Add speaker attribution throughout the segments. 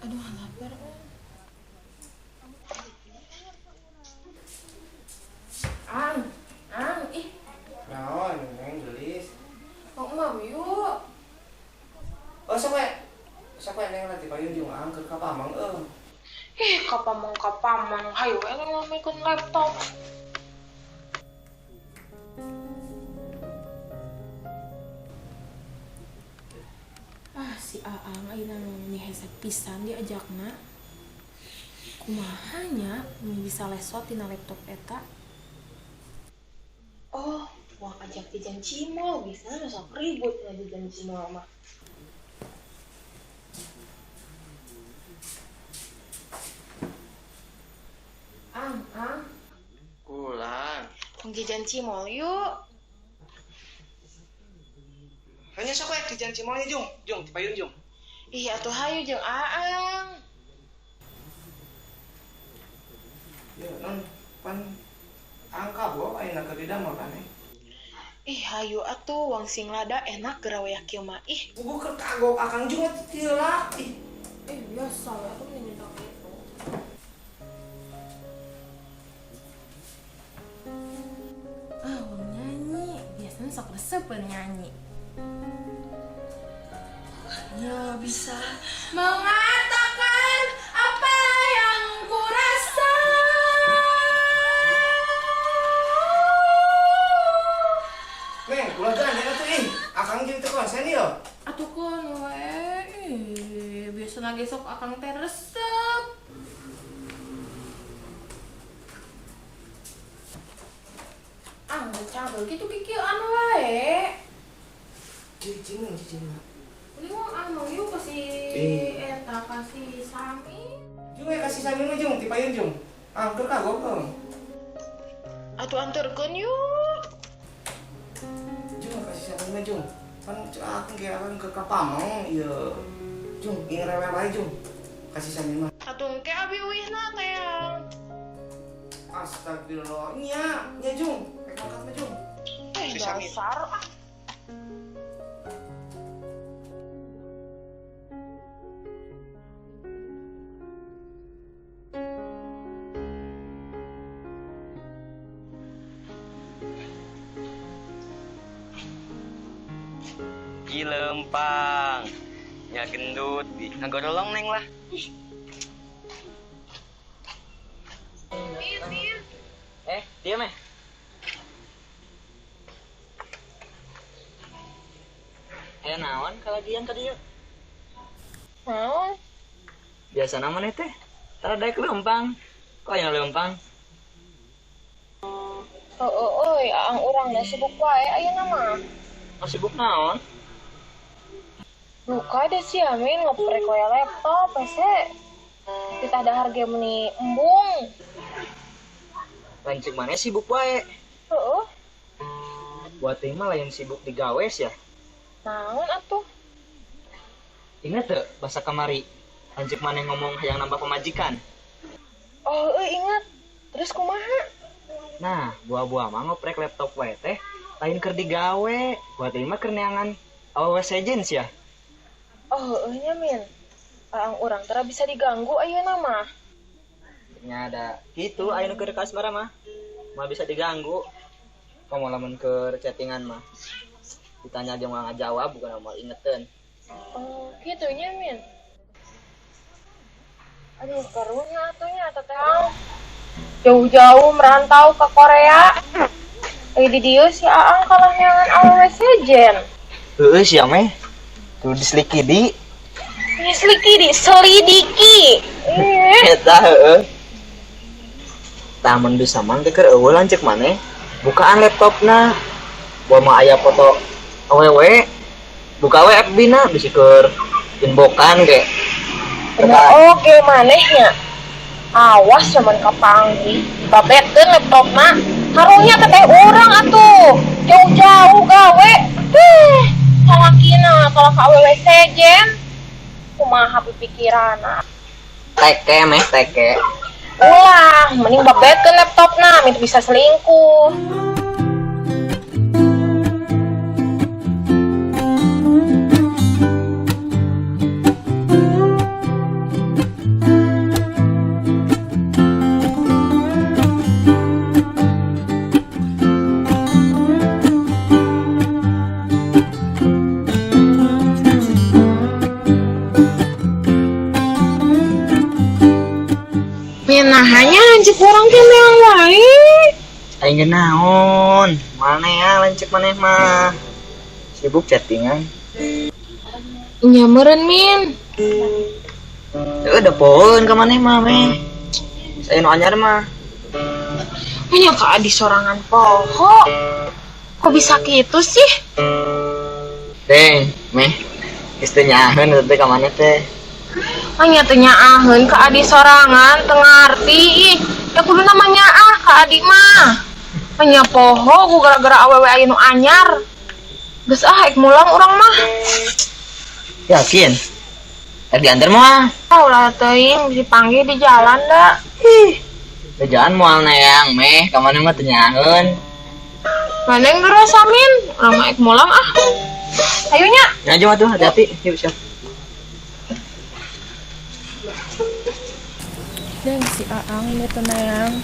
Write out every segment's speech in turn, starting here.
Speaker 1: Aduh, lapar. Ang, ang, ih.
Speaker 2: Naon, Neng gelis.
Speaker 1: Kok mau yuk?
Speaker 2: Oh, sok we. Sok we Neng nanti payun jeung Aang keur ka Pamang euy.
Speaker 1: Ih, kapamang kapamang, hayu we ngalamekeun laptop. Ah, si Aang ayeuna mah hese pisan diajakna. Kumaha nya bisa lesot tina laptop eta?
Speaker 3: Oh, uang ajak jajan cimol, biasanya sok ribut lah jajan cimol mah.
Speaker 1: Ang, ang.
Speaker 2: Kulang.
Speaker 3: Uang jajan cimol yuk.
Speaker 2: Hanya sok we jajan cimolnya Jung. Jung, ti payun Jung.
Speaker 3: Ih, atuh hayu jeung Aang.
Speaker 2: Ya, non pan angka bo ayeuna keur didamel kan eh.
Speaker 3: Ih, hayu atuh wang sing lada enak geura wayah kieu mah. Ih,
Speaker 2: Puguh keur kagok Akang Jung atuh tila. Ih,
Speaker 1: Biasa we atuh minta gitu. Ah, wang nyanyi. Biasanya sok resep nyanyi.
Speaker 3: Ya bisa
Speaker 1: mengatakan apa yang kurasa.
Speaker 2: Neng, ulah gandeng atuh ih. Akang jeung teu konsen ieu.
Speaker 1: Atuh keun we. Ih, biasana ge sok Akang teh resep. Ah, cagel kitu kikieuan wae.
Speaker 2: Cicing, cicing.
Speaker 1: Ini mah anu yuk kasih
Speaker 2: Eh.
Speaker 1: eta kasih Sami.
Speaker 2: Jung we kasih Sami mah Jung, ti payun Jung. Ah, keur kagok euy.
Speaker 3: Atuh anterkeun yuk.
Speaker 2: Jung kasih Sami mah Jung. Pan cek akang ge akang keur ka Pamong ieu. Jung, ieu rewel wae Jung. Kasih Sami mah.
Speaker 3: Atuh engke abi uihna teh.
Speaker 2: Astagfirullah. Nya, nya Jung. Rek mangkat mah Jung. Si Sami.
Speaker 3: Dasar ah.
Speaker 4: Ih, lempang. Nya gendut di ngagorolong Neng lah. Diam eh. Naon kalagian ka dieu?
Speaker 3: Naon?
Speaker 4: Biasa maneh teh. Tara daek lempang. Kok aya lempang?
Speaker 3: Heueuh euy, Aang urang na sibuk wae ayeuna mah.
Speaker 4: Oh, sibuk naon?
Speaker 3: Duka deh si Amin ngoprek wae laptop hese. Kita dahar ge meni embung.
Speaker 4: Lancik maneh sibuk wae.
Speaker 3: Heeh.
Speaker 4: Buat teh mah lain sibuk digawe ya.
Speaker 3: Naon atuh?
Speaker 4: Ingat teu basa kamari lanceuk maneh ngomong hayang nambah pamajikan.
Speaker 3: Oh, heueuh ingat. Terus kumaha?
Speaker 4: Nah, buah-buah mah ngoprek laptop wae teh lain keur digawe. Buat teh mah keur neangan awewe sejen sia.
Speaker 3: Oh, heueuh nya Min. Aang urang tara bisa diganggu ayeuna mah.
Speaker 4: Nya ada gitu ayeuna keur ka asmara mah. Mah bisa diganggu. Kamu lamun keur chattingan mah. Ditanya aja mau ngajawab bukan mau ingetin.
Speaker 3: Oh, gitu nya Min. Aduh, karunya atuh nya teteh. Jauh-jauh merantau ke Korea. Di dieu si Aang kalah neangan awewe sejen.
Speaker 4: Heueuh sia meh. Kudu diselikidi.
Speaker 3: Diselikidi, selidiki.
Speaker 4: Eta heueuh. Tah mun bisa mah teh keur eueuh lanceuk maneh. Bukaan laptopna. Buah mah aya foto awewe. Buka we FB na bisi keur inbokan ge.
Speaker 3: Bener oge manehnya. Awas cuman kapanggih. Babetkeun laptopna. Karunya teteh urang atuh. Jauh-jauh gawe. Salakina kalau ka awewe sejen. Kumaha pipikiranna?
Speaker 4: Teke meh teke.
Speaker 3: Ulah, mending babetkeun laptopna, minta bisa selingkuh. Nya nahanya lanceuk urang teh meang wae.
Speaker 4: Aing ge naon? Mana ya lanceuk maneh mah? Sibuk chattingan.
Speaker 3: Nya meureun Min.
Speaker 4: Heuh da poeun ka maneh mah meh. Saya nu anyar mah.
Speaker 3: Nya ka adi sorangan poho. Kok bisa gitu sih?
Speaker 4: Teh, meh. Geus teu nyaaheun eta teh ka maneh teh.
Speaker 3: Nya teu nyaaheun ka adi sorangan teu ngarti ih. Ya kudu namanya ah ka adi mah. Nya poho ku gara-gara awewe aya nu anyar. Geus ah ek mulang urang mah.
Speaker 4: Yakin? Rek diantar mah?
Speaker 3: Ah ulah teuing bisi panggih di jalan da.
Speaker 4: Ih, di jalan moal neang meh, ka maneh mah teu nyaaheun.
Speaker 3: Maneh geus Min, urang mah ek mulang ah. Ayo nya.
Speaker 4: Ya aja tuh, hati-hati. Yuk, siap.
Speaker 1: Dan si Aang ini teu neang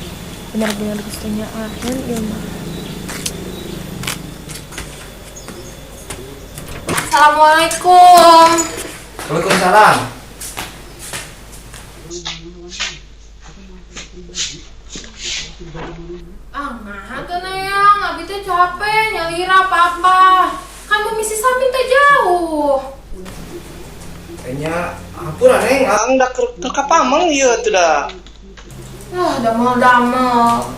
Speaker 1: bener-bener geus teu nyaaheun ieu mah. Assalamualaikum.
Speaker 2: Waalaikumsalam.
Speaker 1: Ah, nah teu neang, abi teh capek nyalira apa-apa. Kan bumi si Samin teh jauh.
Speaker 2: Kayaknya hampura Neng, Aang da keur ka pameng ieu teh da.
Speaker 1: Ah, damel-damel.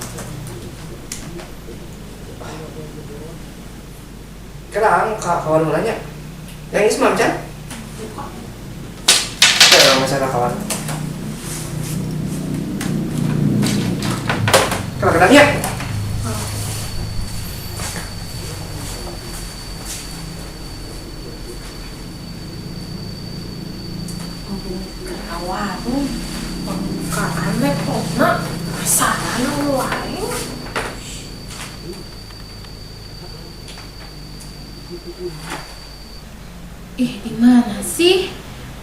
Speaker 2: Kira Aang ka warung nanya. Yang geus mah can? Teu masalah kawan. Kira kedangnya.
Speaker 1: Warung pembukaan laptopna penasaran wae. Ih, di mana sih?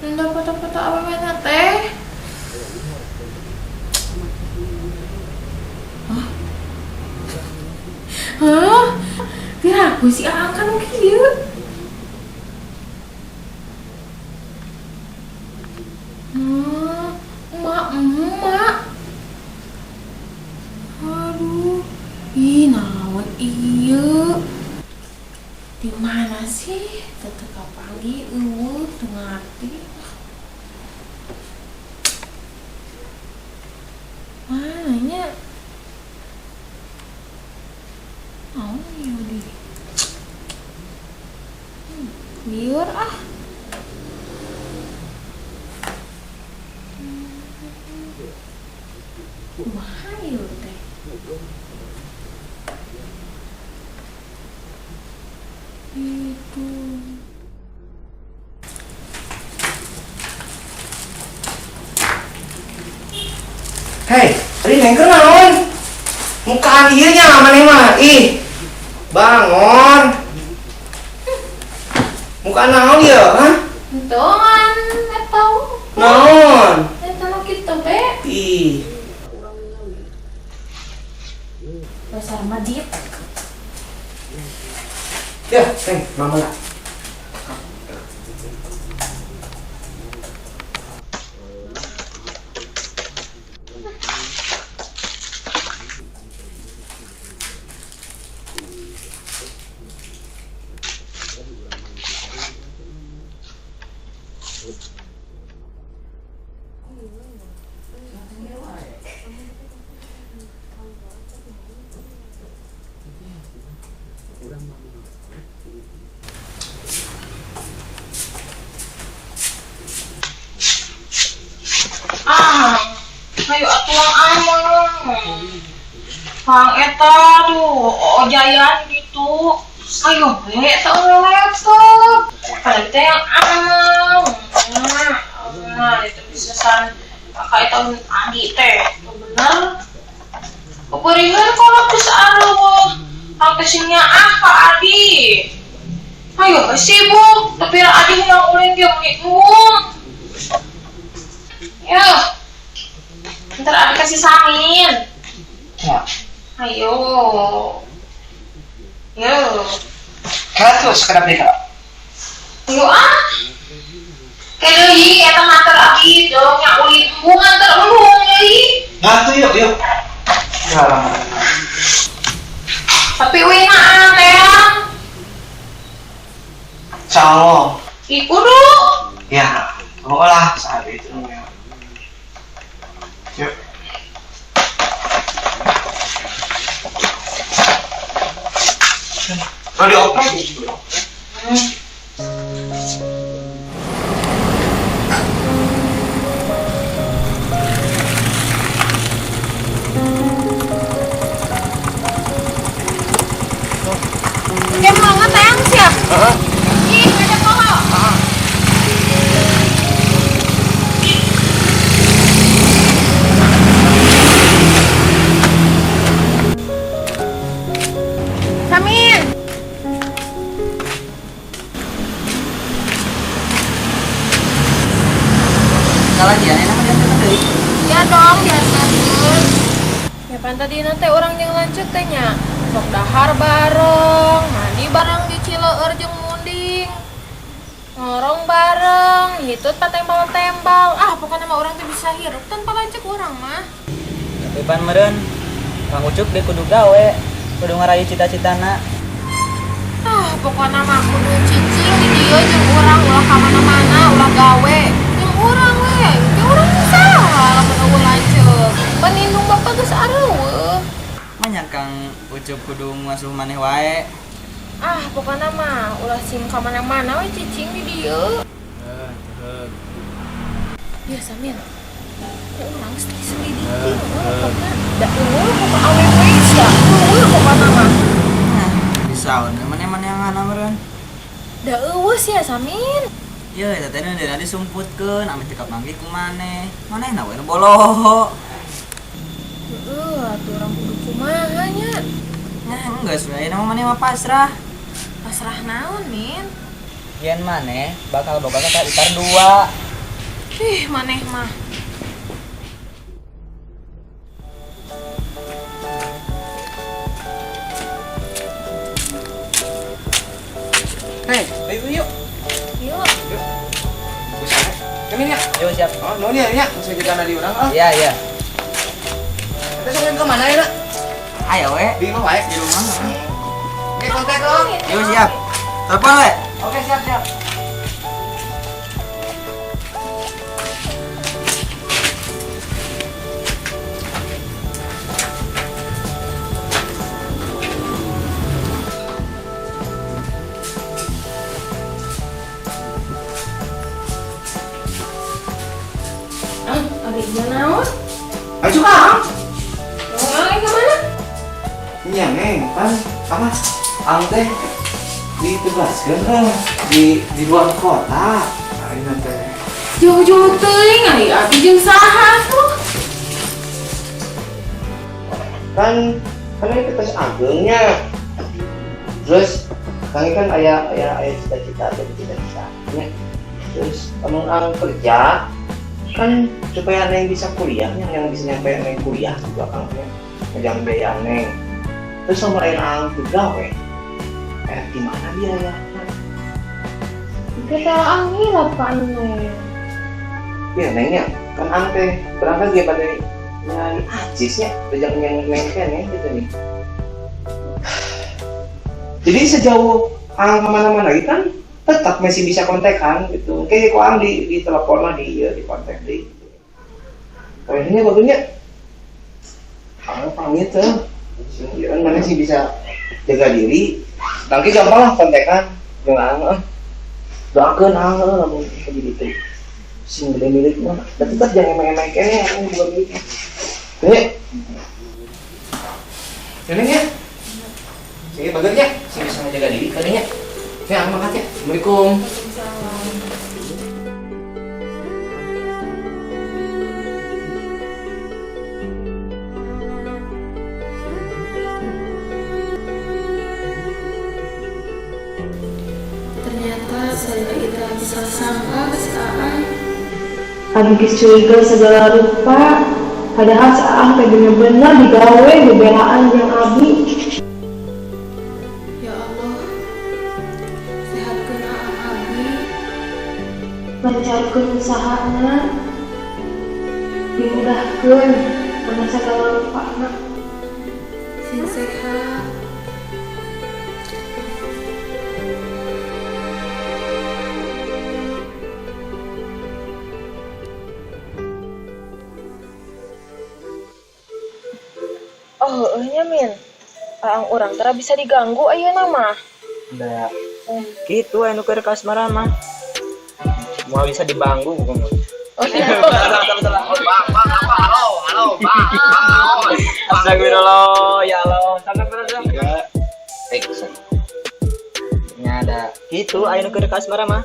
Speaker 1: Nunda foto-foto awewe teh? Hah? Hah? Piraku si Aang kan kieu. Emak. Aduh, ih naon ieu. Di mana sih? Teu kapanggih eueuh teu ngarti. Mana nya? Naon ieu di? Lieur ah. Kumaha ieu teh? Itu.
Speaker 2: Hei, tadi neng keur naon? Mukaan ieu nya maneh mah. Ih. Bangun. Mukaan naon ieu, hah?
Speaker 1: Entongan eta.
Speaker 2: Naon?
Speaker 1: Eta nu kitu be.
Speaker 2: Ih.
Speaker 1: Dasar madit.
Speaker 2: Ya, Neng, mama lah.
Speaker 3: Ah, ayo atuang amang. Kang eta tuh, ojayan gitu. Ayo be, eta laptop. Padahal teh yang amang. Nah, itu bisa san kakak eta adi teh. Bener. Beuringan kalau geus aruh. Kang teh sing nyaah ka adi. Ayo sibuk, tapi adi yang ulin dia embung. Yuk, ntar abi kasih Samin.
Speaker 2: Ya.
Speaker 3: Ayo. Yuk.
Speaker 2: Terus kenapa dia?
Speaker 3: Ayo ah. Kayak deui eta nganter abi dong nya ulin embung nganter embung deui.
Speaker 2: Nah, Oh lah, saat itu ya. Yuk. Oh, dioprek.
Speaker 1: Kayak mau ngeteng sih ya?
Speaker 2: Heeh.
Speaker 1: Ih, ada poho. Samin.
Speaker 4: Kalau dia enak mah diantar deui.
Speaker 1: Ya dong, diantarkeun. Ya pan tadi nanti orang yang lanjut teh nya. Sok dahar bareng, mandi bareng di Cileueur jeung munding. Ngorong bareng, hitut patembal-tembal. Ah, pokoknya mah orang teh bisa hirup tanpa lanceuk urang mah.
Speaker 4: Tapi pan meureun Kang Ucup ge kudu gawe, kudu ngarayu cita-citana.
Speaker 1: Ah, pokoknya mah kudu cicing di dieu jeung urang ulah ka mana-mana, ulah gawe. Jeung urang we, ge urang usaha lamun euweuh lanceuk. Pan indung bapak geus areuweuh.
Speaker 4: Manya Kang Ucup kudu ngasuh maneh wae.
Speaker 1: Ah, pokoknya mah ulah sing ka mana-mana we cicing di dieu.
Speaker 4: Heeh,
Speaker 1: Ya Samin, kok urang geus diselidiki eueuh pokokna. Da euweuh pokok awewe sia, euweuh pokokna mah.
Speaker 4: Nah, disaun maneh maneh yang ngana meureun.
Speaker 1: Da euweuh sia Samin.
Speaker 4: Ye, eta teh neundeuna disumputkeun ame teu kapanggih ku maneh. Manehna we nu boloho.
Speaker 1: Heeh, atuh urang kudu kumaha nya.
Speaker 4: Nah, geus we ayeuna mah maneh mah pasrah.
Speaker 1: Pasrah naon, Min?
Speaker 4: Yen maneh bakal boga kakak ipar dua.
Speaker 1: Ih, maneh mah.
Speaker 2: Hei, ayo yuk.
Speaker 1: Yuk.
Speaker 2: Yuk. Usaha. Kami ya.
Speaker 4: Yo siap.
Speaker 2: Oh, nuhun ya, ya. Bisa jaga di urang ah.
Speaker 4: Iya, iya.
Speaker 2: Kita sok ke mana ya, Nak?
Speaker 4: Ayo we.
Speaker 2: Di rumah wae.
Speaker 4: Di rumah.
Speaker 2: Oke, kontak lo.
Speaker 4: Yo siap. Telepon we.
Speaker 2: Oke, siap, siap.
Speaker 1: Ah, ari ieu naon?
Speaker 2: Ayo, Kang.
Speaker 1: Oh, ke mana?
Speaker 2: Iya, Neng. Pan, apa? Ang teh ditugaskeun eh di luar kota. Ayeuna teh.
Speaker 1: Jauh-jauh teuing ari abi jeung saha tuh?
Speaker 2: Kan kan ini kertas agengnya. Terus kami kan aya aya aya cita-cita ada cita-cita. Nya. Terus kamu ang kerja kan supaya neng bisa kuliah, yang bisa nyampe neng kuliah juga kang ya. Ngejang biaya neng. Terus sama yang ang gawe. Gimana biaya?
Speaker 1: Kita angin apa neng?
Speaker 2: Iya nengnya, kan ang teh berangkat dia pada nyari acisnya, sejak yang neng kan ya gitu nih. Jadi sejauh ang kemana-mana gitu kan tetap masih bisa kontekan gitu. Kayak kok ang di telepon lah di ya, di kontak di. Kayaknya bagusnya ang pamit tuh. Kan mana sih bisa jaga diri. Nanti gampang lah kontekan jeung ang ah. Doakeun ang lamun jadi gitu. Sing gede milik mah. Tapi tetap jangan emeng-emeng kene ang bukan milik. Ini. Ini ya. Sing bagusnya sing bisa ngejaga diri kadanya. Ya, ang makasih ya. Assalamualaikum.
Speaker 1: Ternyata saya tidak bisa sangka ke si Aang.
Speaker 3: Abi geus curiga segala rupa, padahal si Aang teh bener-bener digawe bebelaan jeung abi.
Speaker 1: Ya Allah, sehatkeun Aang abi.
Speaker 3: Lancarkeun usahana, dimudahkeun kana segala rupana.
Speaker 1: Sing sehat. Oh, heueuh nya, Min. Aang urang tara bisa diganggu ayeuna mah.
Speaker 4: Da kitu anu keur kasmaran mah. Moal bisa diganggu bukan.
Speaker 1: Oh, iya.
Speaker 2: Salah, salah, salah. Oh, bang, bang, apa? Halo, halo, bang, bang, naon?
Speaker 4: Astagfirullah, ya Allah. Salah bener.
Speaker 2: Tiga, action.
Speaker 4: Nya ada gitu aya nu keur kasmaran mah.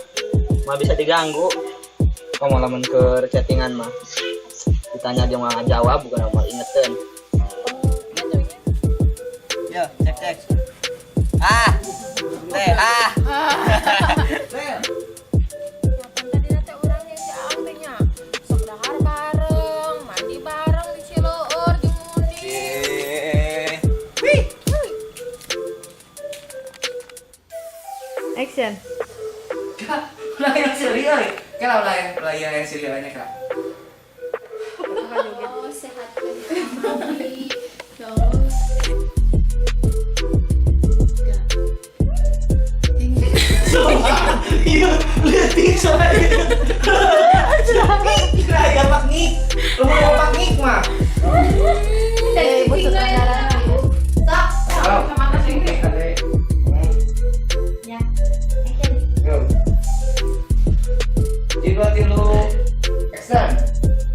Speaker 4: Moal bisa diganggu. Komo lamun keur chattingan mah. Ditanya dia mau jawab, bukan mau ingetin.
Speaker 5: Yo, cek cek. Ah. Teh, ah.
Speaker 1: Ya pan tadi teh urang yang si Aang teh nya. Sok dahar bareng, mandi bareng di Cileueur jeung Munding.
Speaker 5: Wih.
Speaker 1: Action.
Speaker 5: Ulah yang serius. Kela ulah yang ulah yang serius nya, Kak.
Speaker 6: Oh, sehat kan Mami. Ya Allah. Enggak.
Speaker 5: Iya, leutik soalnya. Kira ya pak ngik. Lu mau pak ngik mah.
Speaker 6: Dari ibu sutradara. Sok.
Speaker 2: Halo. Kade.
Speaker 6: Ya. Action.
Speaker 2: Yo. Tiga, tilu, action.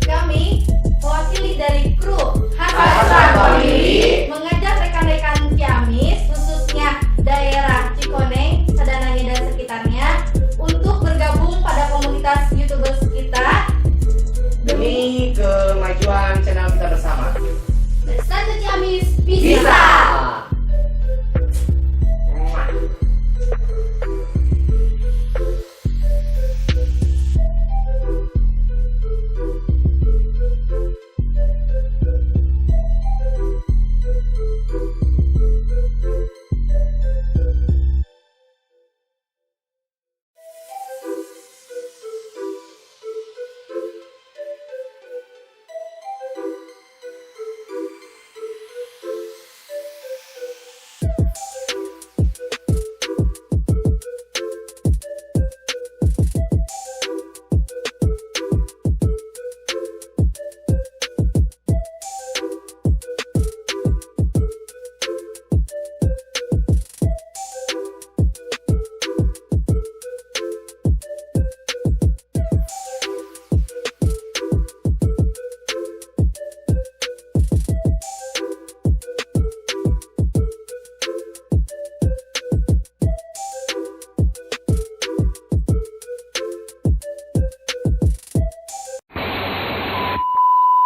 Speaker 6: Kami mewakili dari kru Hasan
Speaker 2: Hasan Family
Speaker 6: mengajak rekan-rekan Ciamis, khususnya daerah Cikoneng, Sadananya dan sekitarnya, untuk bergabung pada komunitas YouTubers kita
Speaker 2: Demi kemajuan channel kita bersama.
Speaker 6: Satu Ciamis bisa.
Speaker 2: Bisa.